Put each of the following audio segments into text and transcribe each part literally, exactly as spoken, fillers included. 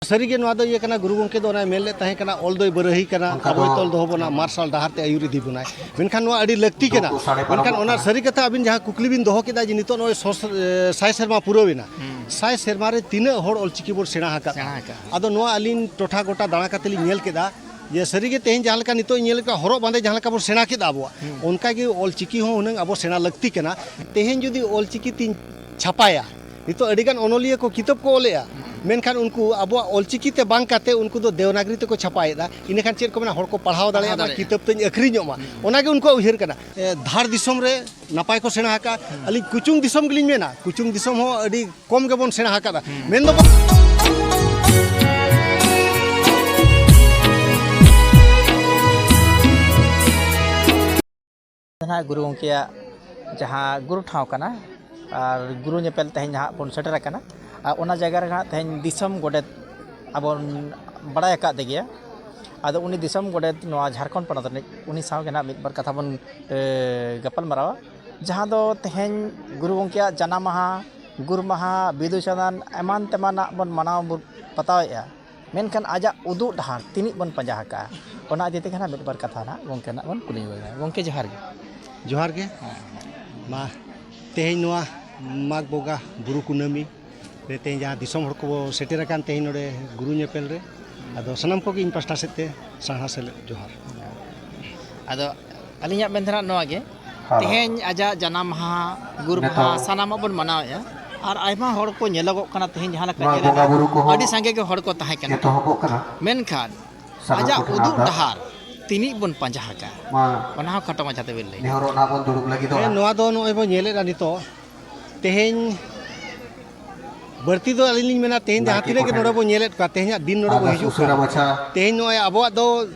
ᱥᱟᱹᱨᱤᱜᱮ ᱱᱚᱣᱟ ᱫᱚ ᱤᱭᱟᱹ ᱠᱟᱱᱟ, ᱜᱩᱨᱩ ᱜᱚᱢᱠᱮ ᱫᱚ ᱚᱱᱟᱭ ᱢᱮᱱ ᱞᱮᱫ ᱛᱟᱦᱮᱸ ᱠᱟᱱᱟ, "ᱚᱞ ᱫᱚᱭ ᱵᱟᱹᱨᱟᱹᱦᱤ ᱠᱟᱱᱟ, ᱟᱵᱚᱭ ᱛᱚᱞ ᱫᱚᱦᱚ ᱵᱚᱱᱟ, ᱢᱟᱨᱥᱟᱞ ᱰᱟᱦᱟᱨ ᱛᱮ ᱟᱹᱭᱩᱨ ᱤᱫᱤ ᱵᱚᱱᱟᱭ᱾" ᱢᱮᱱᱠᱷᱟᱱ ᱱᱚᱣᱟ ᱟᱹᱰᱤ ᱞᱟᱹᱠᱛᱤ ᱠᱟᱱᱟ᱾ ᱢᱮᱱᱠᱷᱟᱱ ᱚᱱᱟ ᱥᱟᱹᱨᱤ ᱠᱟᱛᱷᱟ ᱟᱹᱵᱤᱱ ᱡᱟᱦᱟᱸ ᱠᱩᱠᱞᱤ ᱵᱤᱱ ᱫᱚᱦᱚ ᱠᱮᱫᱟ ᱡᱮ ᱱᱤᱛᱚᱜ ᱱᱚᱜᱼᱚᱭ ᱥᱚ-, ᱮ, ᱥᱟᱭ ᱥᱮᱨᱢᱟ ᱯᱩᱨᱟᱹᱣ ᱮᱱᱟ, ᱥᱟᱭ ᱥᱮᱨᱢᱟ ᱨᱮ ᱛᱤᱱᱟᱹᱜ ᱦᱚᱲ ᱚᱞᱪᱤᱠᱤ ᱵᱚᱱ ᱥᱮᱬᱟ ᱟᱠᱟᱫ? ᱥᱮᱬᱟ ᱟᱠᱟᱫ᱾ ᱟᱫᱚ ᱱᱚᱣᱟ ᱟᱹᱞᱤᱧ ᱴᱚᱴᱷᱟ ᱜᱚᱴᱟ ᱫᱟᱬᱟ ᱠᱟᱛᱮ ᱞᱤᱧ ᱧᱮᱞ ᱠᱮᱫᱟ ᱡᱮ ᱥᱟᱹᱨᱤᱜᱮ ᱛᱮᱦᱮᱧ ᱡᱟᱦᱟᱸ ᱞᱮᱠᱟ ᱱᱤᱛᱚᱜ ᱤᱧ ᱧᱮᱞ ᱠᱮᱫᱟ, ᱦᱚᱨᱚᱜ ᱵᱟᱸᱫᱮ ᱡᱟᱦᱟᱸ ᱞᱮᱠᱟ ᱵᱚᱱ ᱥᱮᱬᱟ ᱠᱮᱫᱟ ᱟᱵᱚᱣᱟᱜ, ᱚᱱᱠᱟᱜᱮ ᱚᱞᱪᱤᱠᱤ ᱦᱚᱸ ᱦᱩᱱᱟᱹᱝ ᱟᱵᱚ ᱥᱮᱬᱟ ᱞᱟᱹᱠᱛᱤ ᱠᱟᱱᱟ᱾ ᱛᱮᱦᱮᱧ ᱡᱩᱫᱤ ᱚᱞᱪᱤᱠᱤ ᱛᱤᱧ ᱪᱷᱟᱯᱟᱭᱟ, ᱱᱤᱛᱚᱜ ᱟᱹᱰᱤᱜᱟᱱ ᱚᱱᱚᱞᱤᱭᱟᱹ ᱠᱚ ᱠᱤᱛᱟᱹᱵ ᱠᱚ ᱚᱞᱮᱜᱼᱟ, ᱢᱮᱱᱠᱷᱟᱱ ᱩᱱᱠᱩ ᱟᱵᱚᱣᱟᱜ ᱚᱞᱪᱤᱠᱤ ᱛᱮ ᱵᱟᱝ ᱠᱟᱛᱮ ᱩᱱᱠᱩ ᱫᱚ ᱫᱮᱣᱱᱟᱜᱽᱨᱤ ᱛᱮᱠᱚ ᱪᱷᱟᱯᱟᱭᱮᱫᱟ᱾ ᱤᱱᱟᱹᱠᱷᱟᱱ ᱪᱮᱫ ᱠᱚ ᱢᱮᱱᱟ, ᱦᱚᱲ ᱠᱚ ᱯᱟᱲᱦᱟᱣ ᱫᱟᱲᱮᱭᱟᱜᱼᱟ, ᱫᱟᱲᱮᱭᱟᱜᱼᱟ᱾ ᱠᱤᱛᱟᱹᱵ ᱛᱤᱧ ᱟᱹᱠᱷᱨᱤᱧᱚᱜ ᱢᱟ, ᱚᱱᱟᱜᱮ ᱩᱱᱠᱩᱣᱟᱜ ᱩᱭᱦᱟᱹᱨ ᱠᱟᱱᱟ᱾ ᱮ, ᱫᱷᱟᱲ ᱫᱤᱥᱚᱢ ᱨᱮ ᱱᱟᱯᱟᱭ ᱠᱚ ᱥᱮᱬᱟ ᱟᱠᱟᱫ, ᱟᱹᱞᱤᱧ ᱠᱩᱪᱩᱝ ᱫᱤᱥᱚᱢ ᱜᱮᱞᱤᱧ ᱢᱮᱱᱟ, ᱠᱩᱪᱩᱝ ᱫᱤᱥᱚᱢ ᱦᱚᱸ ᱟᱹᱰᱤ ᱠᱚᱢ ᱜᱮᱵᱚᱱ ᱥᱮᱬᱟ ᱟᱠᱟᱫᱟ᱾ ᱢᱮᱱᱫᱚ ᱱᱟᱦᱟᱜ ᱜᱩᱨᱩ ᱜᱚᱢᱠᱮᱭᱟᱜ ᱡᱟᱦᱟᱸ ᱜᱩᱨᱩ ᱴᱷᱟᱶ ᱠᱟᱱᱟ, ᱟᱨ ᱜᱩᱨᱩ ᱧᱮᱯᱮᱞ ᱛᱮᱦᱮᱧ ᱱᱟᱦᱟᱜ ᱵᱚᱱ ᱥᱮᱴᱮᱨ ᱟᱠᱟᱱᱟ᱾ ᱟᱨ ᱚᱱᱟ ᱡᱟᱭᱜᱟ ᱨᱮ ᱱᱟᱦᱟᱜ ᱛᱮᱦᱮᱧ ᱫᱤᱥᱚᱢ ᱜᱚᱰᱮᱛ ᱟᱵᱚᱱ ᱵᱟᱲᱟᱭ ᱟᱠᱟᱫ ᱜᱮᱭᱟ᱾ ᱟᱫᱚ ᱩᱱᱤ ᱫᱤᱥᱚᱢ ᱜᱚᱰᱮᱛ ᱱᱚᱣᱟ ᱡᱷᱟᱲᱠᱷᱚᱸᱰ ᱯᱚᱱᱚᱛ ᱨᱤᱱᱤᱡ, ᱩᱱᱤ ᱥᱟᱶ ᱜᱮ ᱱᱟᱦᱟᱜ ᱢᱤᱫ ᱵᱟᱨ ᱠᱟᱛᱷᱟ ᱵᱚᱱ, ᱮ, ᱜᱟᱯᱟᱞ ᱢᱟᱨᱟᱣᱟ᱾ ᱡᱟᱦᱟᱸ ᱫᱚ ᱛᱮᱦᱮᱧ ᱜᱩᱨᱩ ᱜᱚᱢᱠᱮᱭᱟᱜ ᱡᱟᱱᱟᱢ ᱢᱟᱦᱟ, ᱜᱩᱨ ᱢᱟᱦᱟ, ᱵᱤᱫᱩ ᱪᱟᱸᱫᱟᱱ ᱮᱢᱟᱱ ᱛᱮᱢᱟᱱᱟᱜ ᱵᱚᱱ ᱢᱟᱱᱟᱣ ᱵᱚ-, ᱵᱟᱛᱟᱣᱮᱫᱼᱟ, ᱢᱮᱱᱠᱷᱟᱱ ᱟᱡᱟᱜ ᱩᱫᱩᱜ ᱰᱟᱦᱟᱨ ᱛᱤᱱᱤᱡ ᱵᱚᱱ ᱯᱟᱸᱡᱟ ᱟᱠᱟᱫᱼᱟ, ᱚᱱᱟ ᱤᱫᱤ ᱛᱮᱜᱮ ᱱᱟᱦᱟᱜ ᱢᱤᱫ ᱵᱟᱨ ᱠᱟᱛᱷᱟ ᱱᱟᱦᱟᱜ ᱜᱚᱢᱠᱮ ᱱᱟᱦᱟᱜ ᱵᱚᱱ ᱠᱩᱞᱤ ᱧᱚᱜ ᱞᱮᱱᱟ᱾ ᱜᱚᱢᱠᱮ, ᱡᱚᱦᱟᱨ ᱜᱮ᱾ ᱡᱚᱦᱟᱨ ᱜᱮ᱾ ᱢᱟ, ᱛᱮᱦᱮᱧ ᱱᱚᱣᱟ ᱢᱟᱜᱽ ᱵᱚᱸᱜᱟ ᱵᱩᱨᱩ ᱠᱩᱱᱟᱹᱢᱤ ᱨᱮ ᱛᱮᱦᱮᱧ ᱡᱟᱦᱟᱸ ᱫᱤᱥᱚᱢ ᱦᱚᱲ ᱠᱚᱵᱚ ᱥᱮᱴᱮᱨ ᱟᱠᱟᱱ ᱛᱮᱦᱮᱧ ᱱᱚᱰᱮ ᱜᱩᱨᱩ ᱧᱮᱯᱮᱞ ᱨᱮ, ᱟᱫᱚ ᱥᱟᱱᱟᱢ ᱠᱚᱜᱮ ᱤᱧ ᱯᱟᱥᱴᱟ ᱥᱮᱫ ᱛᱮ ᱥᱟᱨᱦᱟᱣ ᱥᱮᱞᱮᱫ ᱡᱚᱦᱟᱨ᱾ ᱟᱫᱚ ᱟᱹᱞᱤᱧᱟᱜ ᱢᱮᱱ ᱫᱚ ᱱᱟᱦᱟᱜ ᱱᱚᱣᱟ ᱜᱮ, ᱦᱮᱸ᱾ ᱛᱮᱦᱮᱧ ᱟᱡᱟᱜ ᱡᱟᱱᱟᱢ ᱢᱟᱦᱟ, ᱜᱩᱨ ᱢᱟᱦᱟ, ᱱᱤᱛᱚᱜ ᱥᱟᱱᱟᱢᱟᱜ ᱵᱚᱱ ᱢᱟᱱᱟᱣᱮᱫᱼᱟ᱾ ᱟᱨ ᱟᱭᱢᱟ ᱦᱚᱲ ᱠᱚ ᱧᱮᱞᱚᱜᱚᱜ ᱠᱟᱱᱟ, ᱛᱮᱦᱮᱧ ᱡᱟᱦᱟᱸ ᱞᱮᱠᱟ ᱱᱚᱣᱟ ᱧᱮᱞ ᱮᱱᱟ, ᱵᱚᱸᱜᱟ ᱵᱩᱨᱩ ᱠᱚᱦᱚᱸ ᱟᱹᱰᱤ ᱥᱟᱸᱜᱮ ᱜᱮ ᱦᱚᱲ ᱠᱚ ᱛᱟᱦᱮᱸ ᱠᱟᱱᱟ᱾ ᱮᱛᱚᱦᱚᱵᱚᱜ ᱠᱟᱱᱟ᱾ ᱢᱮᱱᱠᱷᱟᱱ ᱥᱟᱱᱟᱢ ᱟᱡᱟᱜ ᱠᱚᱴᱷᱮᱱ ᱩᱫᱩᱜ ᱟᱨᱫᱟᱥ᱾ ᱰᱟᱦᱟᱨ ᱛᱤᱱᱤᱡ ᱵᱚᱱ ᱯᱟᱸᱡᱟ ᱟᱠᱟᱫᱼᱟ, ᱢᱟ᱾ ᱚᱱᱟ ᱦᱚᱸ ᱠᱷᱟᱴᱚ ᱢᱟᱪᱷᱟ ᱛᱮᱵᱮᱱ ᱞᱟᱹᱭ᱾ ᱱᱮᱦᱚᱨᱚᱜ ᱱᱟᱦᱟᱜ ᱵᱚᱱ ᱫᱩᱲᱩᱵ ᱞᱟᱹᱜᱤᱫᱚᱜᱼᱟ᱾ ᱦᱮᱸ, ᱱᱚᱣᱟ ᱫᱚ ᱱᱚᱜᱼᱚᱭ ᱵᱚᱱ ᱧᱮᱞᱮᱫᱼᱟ ᱱᱤᱛᱚᱜ, ᱛᱮᱦᱮᱧ ᱵᱟᱹᱲᱛᱤ ᱫᱚ ᱟᱹᱞᱤᱧ ᱞᱤᱧ ᱢᱮᱱᱟ, ᱛᱮᱦᱮᱧ ᱡᱟᱦᱟᱸ ᱱᱟᱭᱠᱮ ᱛᱤᱱᱟᱹᱜ ᱜᱮ ᱠᱚᱴᱷᱮᱱ ᱱᱚᱰᱮ ᱵᱚᱱ ᱧᱮᱞᱮᱫ ᱠᱚᱣᱟ, ᱛᱮᱦᱮᱧᱟᱜ ᱫᱤᱱ ᱱᱚᱰᱮ ᱵᱚᱱ ᱟᱨᱫᱟᱥ ᱦᱤᱡᱩᱜ ᱩᱥᱟᱹᱨᱟ ᱠᱟᱱᱟ᱾ ᱢᱟᱪᱷᱟ᱾ ᱛᱮᱦᱮᱧ ᱱᱚᱜᱼᱚᱭ ᱟᱵᱚᱣᱟᱜ ᱫᱚ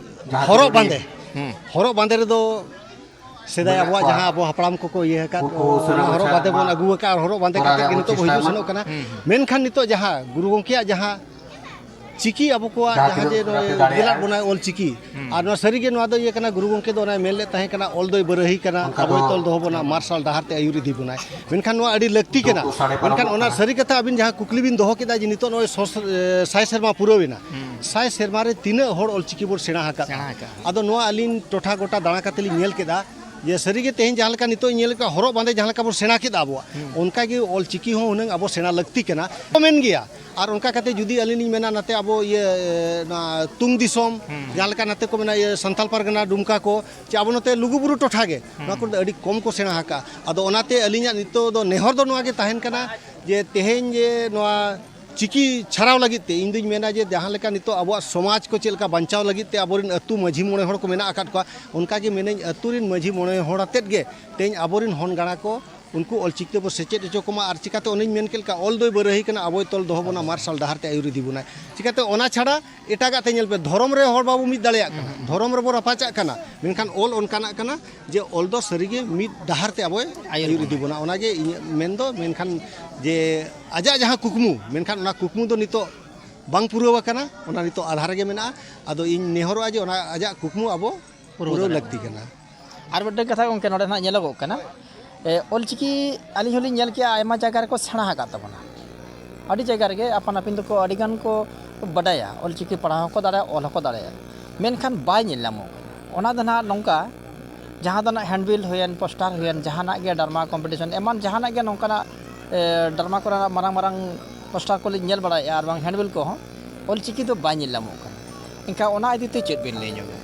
ᱡᱟᱦᱟᱸ ᱦᱚᱨᱚᱜ ᱛᱤᱱᱟᱹᱜ ᱵᱟᱸᱫᱮ, ᱦᱩᱸ᱾ ᱦᱚᱨᱚᱜ ᱵᱟᱸᱫᱮ ᱨᱮᱫᱚ ᱥᱮᱫᱟᱭ ᱢᱮᱱᱟᱜ ᱟᱵᱚᱣᱟᱜ ᱠᱚᱣᱟ᱾ ᱡᱟᱦᱟᱸ ᱟᱵᱚ ᱦᱟᱯᱲᱟᱢ ᱠᱚᱠᱚ ᱤᱭᱟᱹ ᱟᱠᱟᱫ, ᱩᱱᱠᱩ ᱩᱥᱟᱹᱨᱟ ᱚᱱᱟ ᱦᱚᱨᱚᱜ ᱢᱟᱪᱷᱟ ᱵᱟᱸᱫᱮ ᱢᱟ ᱵᱚᱱ ᱟᱹᱜᱩ ᱟᱠᱟᱫ ᱟᱨ ᱦᱚᱨᱚᱜ ᱵᱟᱸᱫᱮ ᱠᱚᱨᱟᱣ ᱠᱟᱛᱮ ᱨᱮᱭᱟᱜ ᱜᱮ ᱵᱚᱱ ᱱᱤᱛᱚᱜ ᱵᱚᱱ ᱪᱮᱥᱴᱟᱭ ᱦᱤᱡᱩᱜ ᱢᱟ᱾ ᱥᱮᱱᱚᱜ ᱠᱟᱱᱟ᱾ ᱦᱩᱸ, ᱦᱩᱸ᱾ ᱢᱮᱱᱠᱷᱟᱱ ᱱᱤᱛᱚᱜ ᱡᱟᱦᱟᱸ ᱜᱩᱨᱩ ᱜᱚᱢᱠᱮᱭᱟᱜ ᱡᱟᱦᱟᱸ ᱪᱤᱠᱤ ᱟᱵᱚ ᱠᱚᱣᱟᱜ ᱡᱟᱦᱟᱸ ᱡᱟᱦᱟᱸ ᱡᱮ ᱛᱤᱱᱟᱹᱜ ᱱᱚᱜᱼᱚᱭ ᱜᱟᱛᱮ ᱫᱟᱲᱮᱭᱟᱜᱼᱟ᱾ ᱜᱮᱞᱟᱫ ᱵᱚᱱᱟᱭ ᱚᱞ ᱪᱤᱠᱤ᱾ ᱦᱩᱸ᱾ ᱟᱨ ᱱᱚᱣᱟ ᱥᱟᱹᱨᱤᱜᱮ ᱱᱚᱣᱟ ᱫᱚ ᱤᱭᱟᱹ ᱠᱟᱱᱟ, ᱜᱩᱨᱩ ᱜᱚᱢᱠᱮ ᱫᱚ ᱚᱱᱟᱭ ᱢᱮᱱ ᱞᱮᱫ ᱛᱟᱦᱮᱸ ᱠᱟᱱᱟ, "ᱚᱞ ᱫᱚᱭ ᱵᱟᱹᱨᱟᱹᱦᱤ ᱠᱟᱱᱟ, ᱚᱱᱠᱟ ᱟᱵᱚᱭ ᱫᱚ ᱛᱚᱞ ᱫᱚᱦᱚ ᱵᱚᱱᱟ, ᱢᱟᱨᱥᱟᱞ ᱰᱟᱦᱟᱨ ᱛᱮ ᱟᱹᱭᱩᱨ ᱤᱫᱤ ᱵᱚᱱᱟᱭ᱾" ᱢᱮᱱᱠᱷᱟᱱ ᱱᱚᱣᱟ ᱟᱹᱰᱤ ᱞᱟᱹᱠᱛᱤ ᱠᱟᱱᱟ᱾ ᱫᱩᱠ ᱥᱟᱰᱮ ᱢᱮᱱᱠᱷᱟᱱ ᱯᱟᱨᱚᱢᱚᱜ ᱚᱱᱟ ᱠᱟᱱᱟ᱾ ᱥᱟᱹᱨᱤ ᱠᱟᱛᱷᱟ ᱟᱹᱵᱤᱱ ᱡᱟᱦᱟᱸ ᱠᱩᱠᱞᱤ ᱵᱤᱱ ᱫᱚᱦᱚ ᱠᱮᱫᱟ ᱡᱮ ᱱᱤᱛᱚᱜ ᱱᱚᱜᱼᱚᱭ ᱥᱚ-, ᱮ, ᱥᱟᱭ ᱥᱮᱨᱢᱟ ᱯᱩᱨᱟᱹᱣ ᱮᱱᱟ᱾ ᱦᱩᱸ᱾ ᱥᱟᱭ ᱥᱮᱨᱢᱟ ᱨᱮ ᱛᱤᱱᱟᱹᱜ ᱦᱚᱲ ᱚᱞ ᱪᱤᱠᱤ ᱵᱚᱱ ᱥᱮᱬᱟ ᱟᱠᱟᱫ? ᱥᱮᱬᱟ ᱟᱠᱟᱫ᱾ ᱟᱫᱚ ᱱᱚᱣᱟ ᱟᱹᱞᱤᱧ ᱴᱚᱴᱷᱟ ᱜᱚᱴᱟ ᱫᱟᱬᱟ ᱠᱟᱛᱮ ᱞᱤᱧ ᱧᱮᱞ ᱠᱮᱫᱟ ᱡᱮ ᱥᱟᱹᱨᱤᱜᱮ ᱛᱮᱦᱮᱧ ᱡᱟᱦᱟᱸ ᱞᱮᱠᱟ ᱱᱤᱛᱚᱜ ᱤᱧ ᱧᱮᱞ ᱠᱮᱫᱟ, ᱦᱚᱨᱚᱜ ᱵᱟᱸᱫᱮ ᱡᱟᱦᱟᱸ ᱞᱮᱠᱟ ᱵᱚᱱ ᱥᱮᱬᱟ ᱠᱮᱫᱟ ᱟᱵᱚᱣᱟᱜ, ᱦᱩᱸ᱾ ᱚᱱᱠᱟᱜᱮ ᱚᱞ ᱪᱤᱠᱤ ᱦᱚᱸ ᱦᱩᱱᱟᱹᱝ ᱟᱵᱚ ᱥᱮᱬᱟ ᱞᱟᱹᱠᱛᱤ ᱠᱟᱱᱟ᱾ ᱠᱚ ᱢᱮᱱ ᱜᱮᱭᱟ᱾ ᱟᱨ ᱚᱱᱠᱟ ᱠᱟᱛᱮ ᱡᱩᱫᱤ ᱟᱹᱞᱤᱧ ᱞᱤᱧ ᱢᱮᱱᱟ, ᱱᱟᱛᱮ ᱟᱵᱚ ᱤᱭᱟᱹ, ᱱᱚᱣᱟ ᱛᱩᱝ ᱫᱤᱥᱚᱢ, ᱦᱩᱸ᱾ ᱡᱟᱦᱟᱸ ᱞᱮᱠᱟ ᱱᱟᱛᱮ ᱠᱚ ᱢᱮᱱᱟ, ᱤᱭᱟᱹ, ᱥᱟᱱᱛᱟᱞ ᱯᱟᱨᱜᱟᱱᱟ, ᱰᱩᱢᱠᱟ ᱠᱚ, ᱪᱮ ᱟᱵᱚ ᱱᱚᱛᱮ ᱞᱩᱜᱩᱵᱩᱨᱩ ᱴᱚᱴᱷᱟ ᱜᱮ, ᱦᱩᱸ᱾ ᱱᱚᱣᱟ ᱠᱚᱨᱮ ᱫᱚ ᱟᱹᱰᱤ ᱠᱚᱢ ᱠᱚ ᱥᱮᱬᱟ ᱟᱠᱟᱫᱼᱟ᱾ ᱟᱫᱚ ᱚᱱᱟᱛᱮ ᱟᱹᱞᱤᱧᱟᱜ ᱱᱤᱛᱚᱜ ᱫᱚ ᱱᱮᱦᱚᱨ ᱫᱚ ᱱᱚᱣᱟ ᱜᱮ ᱛᱟᱦᱮᱱ ᱠᱟᱱᱟ ᱡᱮ ᱛᱮᱦᱮᱧ ᱡᱮ ᱱᱚᱣᱟ ᱪᱤᱠᱤ ᱪᱷᱟᱨᱟᱣ ᱞᱟᱹᱜᱤᱫ ᱛᱮ ᱤᱧ ᱫᱩᱧ ᱢᱮᱱᱟ ᱡᱮ ᱡᱟᱦᱟᱸ ᱞᱮᱠᱟ ᱱᱤᱛᱚᱜ ᱟᱵᱚᱣᱟᱜ ᱥᱚᱢᱟᱡᱽ ᱠᱚ ᱪᱮᱫ ᱞᱮᱠᱟ ᱵᱟᱧᱪᱟᱣ ᱞᱟᱹᱜᱤᱫ ᱛᱮ ᱟᱵᱚᱨᱮᱱ ᱟᱹᱛᱩ ᱢᱟᱹᱡᱷᱤ ᱢᱚᱬᱮ ᱦᱚᱲ ᱠᱚ ᱢᱮᱱᱟᱜ ᱟᱠᱟᱫ ᱠᱚᱣᱟ, ᱚᱱᱠᱟ ᱜᱮ ᱢᱮᱱᱟᱹᱧ ᱟᱹᱛᱩ ᱨᱮᱱ ᱢᱟᱹᱡᱷᱤ ᱢᱚᱬᱮ ᱦᱚᱲ ᱟᱛᱮᱫ ᱜᱮ ᱛᱮᱦᱮᱧ ᱟᱵᱚᱨᱮᱱ ᱦᱚᱱ ᱜᱟᱬᱟ ᱠᱚ ᱩᱱᱠᱩ ᱚᱞᱪᱤᱠᱤ ᱛᱮᱵᱚ ᱥᱮᱪᱮᱫ ᱦᱚᱪᱚ ᱠᱚᱢᱟ᱾ ᱟᱨ ᱪᱤᱠᱟᱹᱛᱮ ᱚᱱᱮᱧ ᱢᱮᱱ ᱠᱮᱫ ᱞᱮᱠᱟ, ᱚᱞ ᱫᱚᱭ ᱵᱟᱹᱨᱟᱹᱦᱤ ᱠᱟᱱᱟ, ᱟᱵᱚᱭ ᱛᱚᱞ ᱫᱚᱦᱚ ᱵᱚᱱᱟ, ᱢᱟᱨᱥᱟᱞ ᱰᱟᱦᱟᱨ ᱛᱮ ᱟᱹᱭᱩᱨ ᱤᱫᱤ ᱵᱚᱱᱟᱭ᱾ ᱪᱤᱠᱟᱹᱛᱮ ᱚᱱᱟ ᱪᱷᱟᱲᱟ ᱮᱴᱟᱜᱟᱜ ᱛᱮ ᱧᱮᱞ ᱯᱮ, ᱫᱷᱚᱨᱚᱢ ᱨᱮ ᱦᱚᱲ ᱵᱟᱵᱚ ᱢᱤᱫ ᱫᱟᱲᱮᱭᱟᱜ ᱠᱟᱱᱟ, ᱦᱩᱸ, ᱦᱩᱸ᱾ ᱫᱷᱚᱨᱚᱢ ᱨᱮᱵᱚ ᱨᱟᱯᱟᱪᱟᱜ ᱠᱟᱱᱟ, ᱢᱮᱱᱠᱷᱟᱱ ᱚᱞ ᱚᱱᱠᱟᱱᱟᱜ ᱠᱟᱱᱟ ᱡᱮ ᱚᱞ ᱫᱚ ᱥᱟᱹᱨᱤᱜᱮ ᱢᱤᱫ ᱰᱟᱦᱟᱨ ᱛᱮ ᱟᱵᱚᱭ ᱟᱹᱭᱩᱨ ᱟᱹᱭᱩᱨ ᱵᱚᱱᱟ᱾ ᱤᱫᱤ ᱵᱚᱱᱟ᱾ ᱚᱱᱟᱜᱮ ᱤᱧᱟᱹᱜ ᱢᱮᱱ ᱫᱚ᱾ ᱢᱮᱱᱠᱷᱟᱱ ᱡᱮ ᱟᱡᱟᱜ ᱡᱟᱦᱟᱸ ᱠᱩᱠᱢᱩ, ᱢᱮᱱᱠᱷᱟᱱ ᱚᱱᱟ ᱠᱩᱠᱢᱩ ᱫᱚ ᱱᱤᱛᱚᱜ ᱵᱟᱝ ᱯᱩᱨᱟᱹᱣ ᱟᱠᱟᱱᱟ, ᱚᱱᱟ ᱱᱤᱛᱚᱜ ᱟᱫᱷᱟ ᱨᱮᱜᱮ ᱢᱮᱱᱟᱜᱼᱟ᱾ ᱟᱫᱚ ᱤᱧ ᱱᱮᱦᱚᱨᱚᱜᱼᱟ ᱡᱮ ᱚᱱᱟ ᱟᱡᱟᱜ ᱠᱩᱠᱢᱩ ᱟᱵᱚ ᱯᱩᱨᱟᱹᱣ ᱯᱩᱨᱟᱹᱣ ᱫᱟᱲᱮᱭᱟᱜᱼᱟ᱾ ᱞᱟᱹᱠᱛᱤ ᱠᱟᱱᱟ᱾ ᱟᱨ ᱢᱤᱫᱴᱟᱝ ᱠᱟᱛᱷᱟ ᱜᱚᱢᱠᱮ, ᱱᱚᱰᱮ ᱱᱟᱜ ᱧᱮᱞᱚᱜᱚᱜ ᱠᱟᱱᱟ, ᱮ, ᱚᱞᱪᱤᱠᱤ ᱟᱹᱞᱤᱧ ᱦᱚᱸᱞᱤᱧ ᱧᱮᱞ ᱠᱮᱜᱼᱟ, ᱟᱭᱢᱟ ᱡᱟᱭᱜᱟ ᱨᱮᱠᱚ ᱥᱮᱬᱟ ᱟᱠᱟᱫ ᱛᱟᱵᱚᱱᱟ᱾ ᱟᱹᱰᱤ ᱡᱟᱭᱜᱟ ᱨᱮᱜᱮ ᱟᱯᱟᱱ ᱟᱹᱯᱤᱱ ᱫᱚᱠᱚ ᱟᱹᱰᱤ ᱜᱟᱱ ᱠᱚ ᱵᱟᱰᱟᱭᱟ, ᱚᱞᱪᱤᱠᱤ ᱯᱟᱲᱦᱟᱣ ᱦᱚᱸᱠᱚ ᱫᱟᱲᱮᱭᱟᱜᱼᱟ, ᱚᱞ ᱦᱚᱸᱠᱚ ᱫᱟᱲᱮᱭᱟᱜᱼᱟ, ᱢᱮᱱᱠᱷᱟᱱ ᱵᱟᱭ ᱧᱮᱞ ᱧᱟᱢᱚᱜ ᱠᱟᱱᱟ᱾ ᱚᱱᱟ ᱫᱚ ᱱᱟᱜ ᱱᱚᱝᱠᱟ, ᱡᱟᱦᱟᱸ ᱫᱚ ᱱᱟᱜ handbill ᱦᱩᱭᱮᱱ, poster ᱦᱩᱭᱮᱱ, ᱡᱟᱦᱟᱱᱟᱜ ᱜᱮ drama competition, ᱮᱢᱟᱱ ᱡᱟᱦᱟᱱᱟᱜ ᱜᱮ ᱱᱚᱝᱠᱟᱱᱟᱜ, ᱮ, drama ᱠᱚᱨᱮᱱᱟᱜ ᱢᱟᱨᱟᱝ ᱢᱟᱨᱟᱝ poster ᱠᱚᱞᱤᱧ ᱧᱮᱞ ᱵᱟᱲᱟᱭᱮᱫᱼᱟ, ᱟᱨ ᱵᱟᱝ handbill ᱠᱚᱦᱚᱸ ᱚᱞᱪᱤᱠᱤ ᱫᱚ ᱵᱟᱭ ᱧᱮᱞ ᱧᱟᱢᱚᱜ ᱠᱟᱱᱟ᱾ ᱮᱱᱠᱷᱟᱱ ᱚᱱᱟ ᱤᱫᱤ ᱛᱮ ᱪᱮᱫ ᱵᱤᱱ ᱞᱟᱹᱭ ᱧᱚᱜᱟ?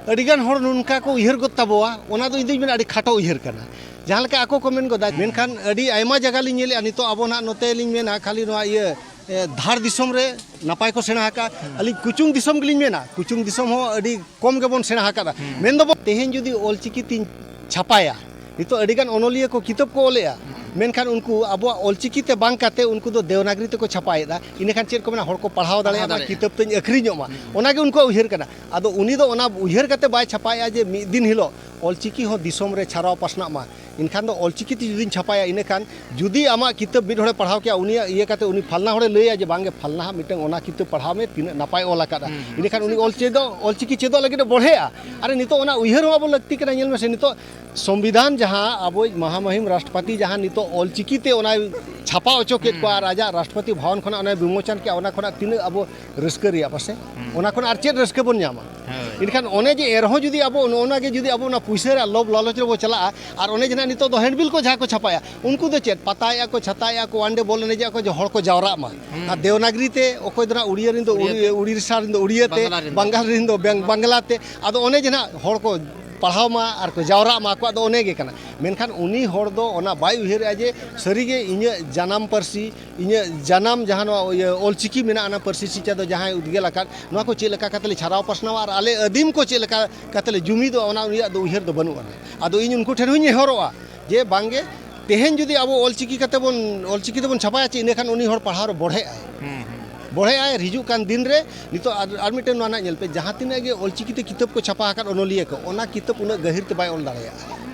ᱟᱹᱰᱤᱜᱟᱱ ᱦᱚᱲ ᱱᱚᱝᱠᱟ ᱠᱚ ᱩᱭᱦᱟᱹᱨ ᱜᱚᱫ ᱛᱟᱵᱚᱣᱟ, ᱚᱱᱟ ᱫᱚ ᱤᱧ ᱫᱩᱧ ᱢᱮᱱᱟ ᱟᱹᱰᱤ ᱠᱷᱟᱴᱚ ᱩᱭᱦᱟᱹᱨ ᱠᱟᱱᱟ᱾ ᱡᱟᱦᱟᱸ ᱞᱮᱠᱟ ᱟᱠᱚ ᱠᱚ ᱢᱮᱱ ᱜᱚᱫᱟ, ᱦᱩᱸ᱾ ᱢᱮᱱᱠᱷᱟᱱ ᱟᱹᱰᱤ ᱟᱭᱢᱟ ᱡᱟᱭᱜᱟ ᱞᱤᱧ ᱧᱮᱞᱮᱫᱼᱟ ᱱᱤᱛᱚᱜ ᱟᱵᱚ ᱱᱟᱦᱟᱜ ᱱᱚᱛᱮ ᱞᱤᱧ ᱢᱮᱱᱟ ᱠᱷᱟᱹᱞᱤ ᱱᱚᱣᱟ ᱤᱭᱟᱹ, ᱮ, ᱫᱷᱟᱲ ᱫᱤᱥᱚᱢ ᱨᱮ ᱱᱟᱯᱟᱭ ᱠᱚ ᱥᱮᱬᱟ ᱟᱠᱟᱫᱼᱟ᱾ ᱦᱩᱸ᱾ ᱟᱹᱞᱤᱧ ᱠᱩᱪᱩᱝ ᱫᱤᱥᱚᱢ ᱜᱮᱞᱤᱧ ᱢᱮᱱᱟ, ᱠᱩᱪᱩᱝ ᱫᱤᱥᱚᱢ ᱦᱚᱸ ᱟᱹᱰᱤ ᱠᱚᱢ ᱜᱮᱵᱚᱱ ᱥᱮᱬᱟ ᱟᱠᱟᱫᱼᱟ᱾ ᱦᱩᱸ᱾ ᱢᱮᱱ ᱫᱚᱵᱚᱱ ᱛᱮᱦᱮᱧ ᱡᱩᱫᱤ ᱚᱞᱪᱤᱠᱤ ᱛᱤᱧ ᱪᱷᱟᱯᱟᱭᱟ, ᱱᱤᱛᱚᱜ ᱟᱹᱰᱤᱜᱟᱱ ᱚᱱᱚᱞᱤᱭᱟᱹ ᱠᱚ ᱠᱤᱛᱟᱹᱵ ᱠᱚ ᱚᱞᱮᱜᱼᱟ, ᱢᱮᱱᱠᱷᱟᱱ ᱩᱱᱠᱩ ᱟᱵᱚᱣᱟᱜ ᱚᱞᱪᱤᱠᱤ ᱛᱮ ᱵᱟᱝ ᱠᱟᱛᱮ ᱩᱱᱠᱩ ᱫᱚ ᱫᱮᱣᱱᱟᱜᱽᱨᱤ ᱛᱮᱠᱚ ᱪᱷᱟᱯᱟᱭᱮᱫᱟ᱾ ᱤᱱᱟᱹᱠᱷᱟᱱ ᱪᱮᱫ ᱠᱚ ᱢᱮᱱᱟ, ᱦᱚᱲ ᱠᱚ ᱯᱟᱲᱦᱟᱣ ᱯᱟᱲᱦᱟᱣ ᱫᱟᱲᱮᱭᱟᱜ ᱢᱟ, ᱫᱟᱲᱮᱭᱟᱜᱼᱟ᱾ ᱠᱤᱛᱟᱹᱵ ᱛᱤᱧ ᱟᱹᱠᱷᱨᱤᱧᱚᱜ ᱢᱟ, ᱦᱩᱸ᱾ ᱚᱱᱟᱜᱮ ᱩᱱᱠᱩᱣᱟᱜ ᱩᱭᱦᱟᱹᱨ ᱠᱟᱱᱟ᱾ ᱟᱫᱚ ᱩᱱᱤ ᱫᱚ ᱚᱱᱟ ᱩᱭᱦᱟᱹᱨ ᱠᱟᱛᱮ ᱵᱟᱭ ᱪᱷᱟᱯᱟᱭᱮᱫᱼᱟ ᱡᱮ ᱢᱤᱫ ᱫᱤᱱ ᱦᱤᱞᱳᱜ ᱚᱞᱪᱤᱠᱤ ᱦᱚᱸ ᱫᱤᱥᱚᱢ ᱨᱮ ᱪᱷᱟᱨᱟᱣ ᱯᱟᱥᱱᱟᱜ ᱢᱟ᱾ ᱮᱱᱠᱷᱟᱱ ᱫᱚ ᱚᱞᱪᱤᱠᱤ ᱛᱮ ᱡᱩᱫᱤᱧ ᱪᱷᱟᱯᱟᱭᱟ, ᱤᱱᱟᱹᱠᱷᱟᱱ ᱡᱩᱫᱤ ᱟᱢᱟᱜ ᱠᱤᱛᱟᱹᱵ ᱢᱤᱫ ᱦᱚᱲᱮ ᱯᱟᱲᱦᱟᱣ ᱠᱮᱜᱼᱟ, ᱩᱱᱤᱭᱟᱜ ᱤᱭᱟᱹ ᱠᱟᱛᱮ ᱩᱱᱤ ᱯᱷᱟᱞᱱᱟ ᱦᱚᱲᱮ ᱞᱟᱹᱭᱟ ᱡᱮ, "ᱵᱟᱝᱜᱮ ᱯᱷᱟᱞᱱᱟ ᱦᱟᱜ ᱢᱤᱫᱴᱟᱝ ᱚᱱᱟ ᱠᱤᱛᱟᱹᱵ ᱯᱟᱲᱦᱟᱣ ᱢᱮ, ᱛᱤᱱᱟᱹᱜ ᱱᱟᱯᱟᱭ ᱚᱞ ᱟᱠᱟᱫᱼᱟ᱾" ᱦᱩᱸ, ᱦᱩᱸ᱾ ᱤᱱᱟᱹᱠᱷᱟᱱ ᱩᱱᱤ ᱚᱞ ᱪᱮᱫᱚᱜ, ᱚᱞᱪᱤᱠᱤ ᱪᱮᱫᱚᱜ ᱞᱟᱹᱜᱤᱫ ᱮ ᱵᱚᱲᱦᱮᱜᱼᱟ᱾ ᱟᱨ ᱱᱤᱛᱚᱜ ᱚᱱᱟ ᱩᱭᱦᱟᱹᱨ ᱦᱚᱸ ᱟᱵᱚ ᱞᱟᱹᱠᱛᱤ ᱠᱟᱱᱟ᱾ ᱧᱮᱞ ᱢᱮᱥᱮ, ᱱᱤᱛᱚᱜ ᱥᱚᱝᱵᱤᱫᱷᱟᱱ ᱡᱟᱦᱟᱸ ᱟᱵᱚᱭᱤᱡ ᱢᱟᱦᱟᱢᱟᱦᱤᱢ ᱨᱟᱥᱴᱨᱚᱯᱟᱛᱤ ᱡᱟᱦᱟᱸ ᱱᱤᱛᱚᱜ ᱚᱞᱪᱤᱠᱤ ᱛᱮ ᱚᱱᱟᱭ ᱪᱷᱟᱯᱟ ᱦᱚᱪᱚ ᱠᱮᱫ ᱠᱚᱣᱟ ᱦᱩᱸ᱾ ᱟᱨ ᱟᱡᱟᱜ ᱨᱟᱥᱴᱨᱚᱯᱟᱛᱤ ᱵᱷᱚᱵᱚᱱ ᱠᱷᱚᱱᱟᱜ ᱚᱱᱟᱭ ᱵᱤᱢᱳᱪᱚᱱ ᱠᱮᱫᱼᱟ, ᱚᱱᱟ ᱠᱷᱚᱱᱟᱜ ᱛᱤᱱᱟᱹᱜ ᱟᱵᱚ ᱨᱟᱹᱥᱠᱟᱹ ᱨᱮᱭᱟᱜ ᱯᱟᱥᱮ? ᱦᱩᱸ᱾ ᱚᱱᱟ ᱠᱷᱚᱱ ᱟᱨ ᱪᱮᱫ ᱨᱟᱹᱥᱠᱟᱹ ᱵᱚᱱ ᱧᱟᱢᱟ? ᱦᱳᱭ᱾ ᱮᱱᱠᱷᱟᱱ ᱚᱱᱮ ᱡᱮ ᱮᱱᱨᱮᱦᱚᱸ ᱡᱩᱫᱤ ᱟᱵᱚ ᱱᱚᱜᱼᱚ ᱱᱚᱣᱟ ᱜᱮ ᱡᱩᱫᱤ ᱟᱵᱚ ᱚᱱᱟ ᱯᱩᱭᱥᱟᱹ ᱨᱮᱭᱟᱜ ᱞᱳᱵᱷ ᱞᱟᱞᱚᱪ ᱨᱮᱵᱚ ᱪᱟᱞᱟᱜᱼᱟ, ᱟᱨ ᱚᱱᱮ ᱡᱮ ᱱᱟᱜ ᱱᱤᱛᱚᱜ ᱫᱚ ᱦᱮᱱᱰᱵᱤᱞ ᱠᱚ ᱡᱟᱦᱟᱸ ᱠᱚ ᱪᱷᱟᱯᱟᱭᱟ, ᱩᱱᱠᱩ ᱫᱚ ᱪᱮᱫ ᱯᱟᱛᱟᱭᱮᱫᱼᱟ ᱠᱚ, ᱪᱷᱟᱛᱟᱭᱮᱫᱼᱟ ᱠᱚ, ᱚᱣᱟᱱ ᱰᱮ ᱵᱚᱞ ᱮᱱᱮᱡᱮᱜᱼᱟ ᱠᱚ ᱡᱮ ᱦᱚᱲ ᱠᱚ ᱡᱟᱣᱨᱟᱜ ᱢᱟ᱾ ᱦᱩᱸ᱾ ᱟᱨ ᱫᱮᱣᱱᱟᱜᱽᱨᱤ ᱛᱮ ᱚᱠᱚᱭ ᱫᱚ ᱱᱟᱜ ᱩᱲᱤᱭᱟ ᱨᱮᱱ ᱫᱚ ᱩᱲᱤᱭᱟ ᱩᱲᱤᱭᱟ ᱛᱮ, ᱩᱲᱤᱥᱥᱟ ᱨᱮᱱ ᱫᱚ ᱩᱲᱤᱭᱟ ᱛᱮ, ᱵᱟᱝᱞᱟ ᱨᱮᱱ ᱫᱚ᱾ ᱵᱟᱝᱜᱟᱞ ᱨᱮᱱ ᱫᱚ ᱵᱮᱝ-, ᱵᱟᱝᱞᱟ ᱛᱮ᱾ ᱟᱫᱚ ᱚᱱᱮ ᱡᱮ ᱱᱟᱜ ᱦᱚᱲ ᱠᱚ ᱯᱟᱲᱦᱟᱣ ᱢᱟ ᱟᱨ ᱠᱚ ᱡᱟᱣᱨᱟᱜ ᱢᱟ, ᱟᱠᱚᱣᱟᱜ ᱫᱚ ᱚᱱᱮ ᱜᱮ ᱠᱟᱱᱟ᱾ ᱢᱮᱱᱠᱷᱟᱱ ᱩᱱᱤ ᱦᱚᱲ ᱫᱚ ᱚᱱᱟ ᱵᱟᱭ ᱩᱭᱦᱟᱹᱨᱮᱜᱼᱟ ᱡᱮ ᱥᱟᱹᱨᱤᱜᱮ ᱤᱧᱟᱹᱜ ᱡᱟᱱᱟᱢ ᱯᱟᱹᱨᱥᱤ, ᱤᱧᱟᱹᱜ ᱡᱟᱱᱟᱢ ᱡᱟᱦᱟᱸ ᱱᱚᱣᱟ ᱤᱭᱟᱹ ᱚᱞᱪᱤᱠᱤ ᱢᱮᱱᱟᱜᱼᱟ, ᱚᱱᱟ ᱯᱟᱹᱨᱥᱤ ᱥᱤᱪᱟ ᱫᱚ ᱡᱟᱦᱟᱸᱭ ᱩᱫᱽᱜᱮᱞ ᱟᱠᱟᱫ, ᱱᱚᱣᱟ ᱠᱚ ᱪᱮᱫ ᱞᱮᱠᱟ ᱠᱟᱛᱮ ᱞᱮ ᱪᱷᱟᱨᱟᱣ ᱯᱟᱥᱱᱟᱣᱟ ᱟᱨ ᱟᱞᱮ ᱟᱹᱫᱤᱢ ᱠᱚ ᱪᱮᱫ ᱞᱮᱠᱟ ᱠᱟᱛᱮ ᱞᱮ ᱡᱩᱢᱤᱫᱚᱜᱼᱟ, ᱚᱱᱟ ᱩᱱᱤᱭᱟᱜ ᱫᱚ ᱩᱭᱦᱟᱹᱨ ᱫᱚ ᱵᱟᱹᱱᱩᱜ ᱟᱱᱟ᱾ ᱟᱫᱚ ᱤᱧ ᱩᱱᱠᱩ ᱴᱷᱮᱱ ᱦᱚᱸᱧ ᱱᱮᱦᱚᱨᱚᱜᱼᱟ ᱡᱮ ᱵᱟᱝᱜᱮ, ᱛᱮᱦᱮᱧ ᱡᱩᱫᱤ ᱟᱵᱚ ᱚᱞᱪᱤᱠᱤ ᱠᱟᱛᱮ ᱵᱚᱱ, ᱚᱞᱪᱤᱠᱤ ᱛᱮᱵᱚᱱ ᱪᱷᱟᱯᱟᱭᱟ ᱪᱮ, ᱤᱱᱟᱹᱠᱷᱟᱱ ᱩᱱᱤ ᱦᱚᱲ ᱯᱟᱲᱦᱟᱣ ᱨᱮ ᱵᱚᱲᱦᱮᱜᱼᱟᱭ᱾ ᱦᱩᱸ, ᱦᱩᱸ᱾ ᱵᱚᱲᱦᱮᱜᱼᱟᱭ᱾ ᱟᱨ ᱦᱤᱡᱩᱜ ᱠᱟᱱ ᱫᱤᱱ ᱨᱮ ᱱᱤᱛᱚᱜ ᱟᱨ, ᱟᱨ ᱢᱤᱫᱴᱮᱱ ᱱᱚᱣᱟ ᱱᱟᱜ ᱧᱮᱞ ᱯᱮ, ᱡᱟᱦᱟᱸ ᱛᱤᱱᱟᱹᱜ ᱜᱮ ᱚᱞᱪᱤᱠᱤ ᱛᱮ ᱠᱤᱛᱟᱹᱵ ᱠᱚ ᱪᱷᱟᱯᱟ ᱟᱠᱟᱫ ᱚᱱᱚᱞᱤᱭᱟᱹ ᱠᱚ, ᱚᱱᱟ ᱠᱤᱛᱟᱹᱵ ᱩᱱᱟᱹᱜ ᱜᱟᱹᱦᱤᱨ ᱛᱮ ᱵᱟᱭ ᱚᱞ ᱫᱟᱲᱮᱭᱟᱜᱼᱟ᱾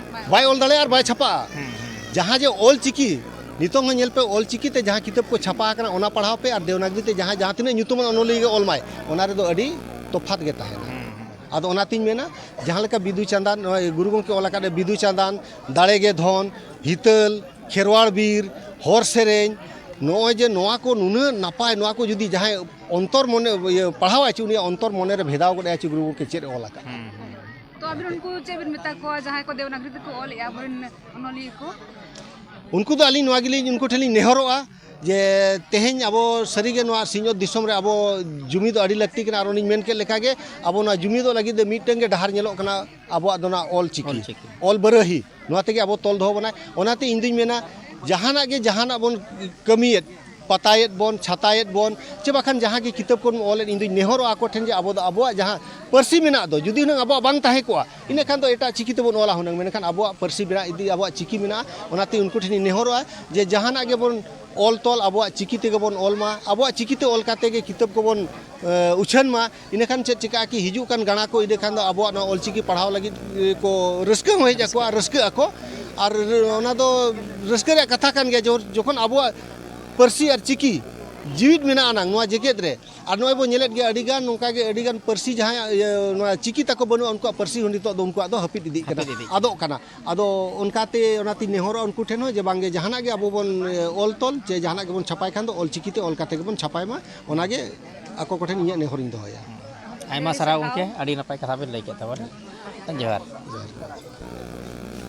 ᱵᱟᱭ ᱚᱞ ᱫᱟᱲᱮᱭᱟᱜᱼᱟ ᱟᱨ ᱵᱟᱭ ᱪᱷᱟᱯᱟᱜᱼᱟ᱾ ᱦᱩᱸ, ᱦᱩᱸ᱾ ᱡᱟᱦᱟᱸ ᱡᱮ ᱚᱞᱪᱤᱠᱤ, ᱱᱤᱛᱚᱝ ᱦᱚᱸ ᱧᱮᱞ ᱯᱮ, ᱚᱞᱪᱤᱠᱤ ᱛᱮ ᱡᱟᱦᱟᱸ ᱠᱤᱛᱟᱹᱵ ᱠᱚ ᱪᱷᱟᱯᱟ ᱟᱠᱟᱱᱟ, ᱚᱱᱟ ᱯᱟᱲᱦᱟᱣ ᱯᱮ, ᱟᱨ ᱫᱮᱣᱱᱟᱜᱽᱨᱤ ᱛᱮ ᱡᱟᱦᱟᱸ, ᱡᱟᱦᱟᱸ ᱛᱤᱱᱟᱹᱜ ᱧᱩᱛᱩᱢᱟᱱ ᱚᱱᱚᱞᱤᱭᱟᱹ ᱜᱮ ᱚᱞ ᱢᱟᱭ, ᱚᱱᱟ ᱨᱮᱫᱚ ᱟᱹᱰᱤ ᱛᱚᱯᱷᱟᱛ ᱜᱮ ᱛᱟᱦᱮᱱᱟ᱾ ᱦᱩᱸ, ᱦᱩᱸ᱾ ᱟᱫᱚ ᱚᱱᱟᱛᱤᱧ ᱢᱮᱱᱟ, ᱡᱟᱦᱟᱸ ᱞᱮᱠᱟ ᱵᱤᱫᱩ ᱪᱟᱸᱫᱟᱱ, ᱱᱚᱜᱼᱚᱭ ᱜᱩᱨᱩ ᱜᱚᱢᱠᱮ ᱚᱞ ᱟᱠᱟᱫ ᱵᱤᱫᱩ ᱪᱟᱸᱫᱟᱱ, ᱫᱟᱲᱮ ᱜᱮ ᱫᱷᱚᱱ, ᱦᱤᱛᱟᱹᱞ, ᱠᱷᱮᱨᱣᱟᱲ ᱵᱤᱨ, ᱦᱚᱨ ᱥᱮᱨᱮᱧ, ᱱᱚᱜᱼᱚᱭ ᱡᱮ ᱱᱚᱣᱟ ᱠᱚ ᱱᱩᱱᱟᱹᱜ ᱱᱟᱯᱟᱭ, ᱱᱚᱣᱟ ᱠᱚ ᱡᱩᱫᱤ ᱡᱟᱦᱟᱸᱭ ᱚᱱᱛᱚᱨ ᱢᱚᱱᱮ, ᱤᱭᱟᱹ, ᱯᱟᱲᱦᱟᱣᱟᱭ ᱪᱮ, ᱩᱱᱤᱭᱟᱜ ᱚᱱᱛᱚᱨ ᱢᱚᱱᱮ ᱨᱮ ᱵᱷᱮᱫᱟᱣ ᱜᱚᱫ ᱟᱭᱟ ᱪᱮ ᱜᱩᱨᱩ ᱜᱚᱢᱠᱮ ᱪᱮᱫ ᱮ ᱚᱞ ᱟᱠᱟᱫ᱾ ᱦᱩᱸ, ᱦᱩᱸ᱾ ᱛᱚ ᱟᱹᱵᱤᱱ ᱩᱱᱠᱩ ᱪᱮᱫ ᱵᱤᱱ ᱢᱮᱛᱟ ᱠᱚᱣᱟ ᱡᱟᱦᱟᱸᱭ ᱠᱚ ᱫᱮᱣᱱᱟᱜᱨᱤ ᱛᱮᱠᱚ ᱚᱞᱮᱜᱼᱟ, ᱟᱵᱚᱨᱮᱱ ᱚᱱᱚᱞᱤᱭᱟᱹ ᱠᱚ? ᱩᱱᱠᱩ ᱫᱚ ᱟᱹᱞᱤᱧ ᱱᱚᱣᱟ ᱜᱮᱞᱤᱧ ᱩᱱᱠᱩ ᱴᱷᱮᱱ ᱞᱤᱧ ᱱᱮᱦᱚᱨᱚᱜᱼᱟ ᱡᱮ ᱛᱮᱦᱮᱧ ᱟᱵᱚ ᱥᱟᱹᱨᱤᱜᱮ ᱱᱚᱣᱟ ᱥᱤᱧᱚᱛ ᱫᱤᱥᱚᱢ ᱨᱮ ᱟᱵᱚ ᱡᱩᱢᱤᱫᱚᱜ ᱟᱹᱰᱤ ᱞᱟᱹᱠᱛᱤ ᱠᱟᱱᱟ᱾ ᱟᱨ ᱚᱱᱮᱧ ᱢᱮᱱ ᱠᱮᱫ ᱞᱮᱠᱟᱜᱮ ᱟᱵᱚ ᱱᱚᱣᱟ ᱡᱩᱢᱤᱫᱚᱜ ᱞᱟᱹᱜᱤᱫ ᱛᱮ ᱢᱤᱫᱴᱟᱝ ᱜᱮ ᱰᱟᱦᱟᱨ ᱧᱮᱞᱚᱜ ᱠᱟᱱᱟ, ᱟᱵᱚᱣᱟᱜ ᱫᱚ ᱱᱚᱣᱟ ᱚᱞ ᱪᱤᱠᱤ, ᱚᱞ ᱪᱤᱠᱤ᱾ ᱚᱞ ᱵᱟᱹᱨᱟᱹᱦᱤ, ᱱᱚᱣᱟ ᱛᱮᱜᱮ ᱟᱵᱚ ᱛᱚᱞ ᱫᱚᱦᱚ ᱵᱚᱱᱟᱭ᱾ ᱚᱱᱟᱛᱮ ᱤᱧ ᱫᱩᱧ ᱢᱮᱱᱟ, ᱡᱟᱦᱟᱱᱟᱜ ᱜᱮ ᱡᱟᱦᱟᱱᱟᱜ ᱵᱚᱱ ᱠᱟᱹᱢᱤᱭᱮᱫ, ᱯᱟᱛᱟᱭᱮᱫ ᱵᱚᱱ, ᱪᱷᱟᱛᱟᱭᱮᱫ ᱵᱚᱱ, ᱪᱮ ᱵᱟᱠᱷᱟᱱ ᱡᱟᱦᱟᱸ ᱜᱮ ᱠᱤᱛᱟᱹᱵ ᱠᱚᱵᱚᱱ ᱚᱞᱮᱫ, ᱤᱧ ᱫᱩᱧ ᱱᱮᱦᱚᱨᱚᱜᱼᱟ ᱟᱠᱚ ᱴᱷᱮᱱ ᱡᱮ ᱟᱵᱚ ᱫᱚ ᱟᱵᱚᱣᱟᱜ ᱡᱟᱦᱟᱸ ᱯᱟᱹᱨᱥᱤ ᱢᱮᱱᱟᱜ ᱫᱚ, ᱡᱩᱫᱤ ᱦᱩᱱᱟᱹᱝ ᱟᱵᱚᱣᱟᱜ ᱵᱟᱝ ᱛᱟᱦᱮᱸ ᱠᱚᱜᱼᱟ, ᱤᱱᱟᱹ ᱠᱷᱟᱱ ᱫᱚ ᱮᱴᱟᱜ ᱪᱤᱠᱤ ᱛᱮᱵᱚᱱ ᱚᱞᱟ ᱦᱩᱱᱟᱹᱝ, ᱢᱮᱱᱠᱷᱟᱱ ᱟᱵᱚᱣᱟᱜ ᱯᱟᱹᱨᱥᱤ ᱢᱮᱱᱟᱜ ᱤᱫᱤ, ᱟᱵᱚᱣᱟᱜ ᱪᱤᱠᱤ ᱢᱮᱱᱟᱜᱼᱟ, ᱚᱱᱟᱛᱮ ᱩᱱᱠᱩ ᱴᱷᱮᱱᱤᱧ ᱱᱮᱦᱚᱨᱚᱜᱼᱟ ᱡᱮ ᱡᱟᱦᱟᱱᱟᱜ ᱜᱮᱵᱚᱱ ᱚᱞ ᱛᱚᱞ ᱟᱵᱚᱣᱟᱜ ᱪᱤᱠᱤ ᱛᱮᱜᱮ ᱵᱚᱱ ᱚᱞ ᱢᱟ, ᱟᱵᱚᱣᱟᱜ ᱪᱤᱠᱤ ᱛᱮ ᱚᱞ ᱠᱟᱛᱮ ᱜᱮ ᱠᱤᱛᱟᱹᱵ ᱠᱚᱵᱚᱱ, ᱮ, ᱩᱪᱷᱟᱹᱱ ᱢᱟ᱾ ᱤᱱᱟᱹᱠᱷᱟᱱ ᱪᱮᱫ ᱪᱤᱠᱟᱹᱜᱼᱟ ᱠᱤ ᱦᱤᱡᱩᱜ ᱠᱟᱱ ᱜᱟᱬᱟ ᱠᱚ ᱤᱱᱟᱹ ᱠᱷᱟᱱ ᱫᱚ ᱟᱵᱚᱣᱟᱜ ᱱᱚᱣᱟ ᱚᱞᱪᱤᱠᱤ ᱯᱟᱲᱦᱟᱣ ᱞᱟᱹᱜᱤᱫ, ᱮ, ᱠᱚ ᱨᱟᱹᱥᱠᱟᱹ ᱦᱚᱸ ᱦᱮᱡ ᱟᱠᱚᱣᱟ, ᱨᱟᱹᱥᱠᱟᱹᱜ ᱟᱠᱚ᱾ ᱟᱨ ᱚᱱᱟ ᱫᱚ ᱨᱟᱹᱥᱠᱟᱹ ᱨᱮᱭᱟᱜ ᱠᱟᱛᱷᱟ ᱠᱟᱱ ᱜᱮᱭᱟ, ᱡᱚ-, ᱡᱚᱠᱷᱚᱱ ᱟᱵᱚᱣᱟᱜ ᱯᱟᱹᱨᱥᱤ ᱟᱨ ᱪᱤᱠᱤ ᱡᱤᱣᱤᱫ ᱢᱮᱱᱟᱜ ᱟᱱᱟᱝ ᱱᱚᱣᱟ ᱡᱮᱜᱮᱛ ᱨᱮ, ᱟᱨ ᱱᱚᱜᱼᱚᱭ ᱵᱚᱱ ᱧᱮᱞᱮᱫ ᱜᱮᱭᱟ ᱟᱹᱰᱤᱜᱟᱱ ᱱᱚᱝᱠᱟ ᱜᱮ ᱟᱹᱰᱤᱜᱟᱱ ᱯᱟᱹᱨᱥᱤ ᱡᱟᱦᱟᱸᱭᱟᱜ ᱤᱭᱟᱹ ᱱᱚᱣᱟ ᱪᱤᱠᱤ ᱛᱟᱠᱚ ᱵᱟᱹᱱᱩᱜᱼᱟ, ᱩᱱᱠᱩᱣᱟᱜ ᱯᱟᱹᱨᱥᱤ ᱦᱚᱸ ᱱᱤᱛᱚᱜ ᱫᱚ ᱩᱱᱠᱩᱣᱟᱜ ᱫᱚ ᱦᱟᱹᱯᱤᱫ ᱤᱫᱤᱜ ᱠᱟᱱᱟ, ᱦᱟᱹᱯᱤᱫ ᱤᱫᱤᱜ ᱠᱟᱱᱟ᱾ ᱟᱫᱚᱜ ᱠᱟᱱᱟ᱾ ᱟᱫᱚ ᱚᱱᱠᱟᱛᱮ, ᱚᱱᱟᱛᱤᱧ ᱱᱮᱦᱚᱨᱚᱜᱼᱟ ᱩᱱᱠᱩ ᱴᱷᱮᱱ ᱦᱚᱸ ᱡᱮ ᱵᱟᱝᱜᱮ ᱡᱟᱦᱟᱱᱟᱜ ᱜᱮ ᱟᱵᱚ ᱵᱚᱱ, ᱮ, ᱚᱞ ᱛᱚᱞ ᱪᱮ ᱡᱟᱦᱟᱱᱟᱜ ᱜᱮᱵᱚᱱ ᱪᱷᱟᱯᱟᱭ ᱠᱷᱟᱱ ᱫᱚ ᱚᱞ ᱪᱤᱠᱤ ᱛᱮ ᱚᱞ ᱠᱟᱛᱮ ᱜᱮᱵᱚᱱ ᱪᱷᱟᱯᱟᱭ ᱢᱟ, ᱚᱱᱟᱜᱮ ᱟᱠᱚ ᱠᱚᱴᱷᱮᱱ ᱤᱧᱟᱹᱜ ᱱᱮᱦᱚᱨᱤᱧ ᱫᱚᱦᱚᱭᱟ᱾ ᱟᱭᱢᱟ ᱥᱟᱨᱦᱟᱣ ᱜᱚᱢᱠᱮ, ᱟᱹᱰᱤ ᱱᱟᱯᱟᱭ ᱠᱟᱛᱷᱟ ᱵᱮᱱ ᱞᱟᱹᱭ ᱠᱮᱫ ᱛᱟᱵᱚᱱᱟ᱾ ᱡᱚᱦᱟᱨ᱾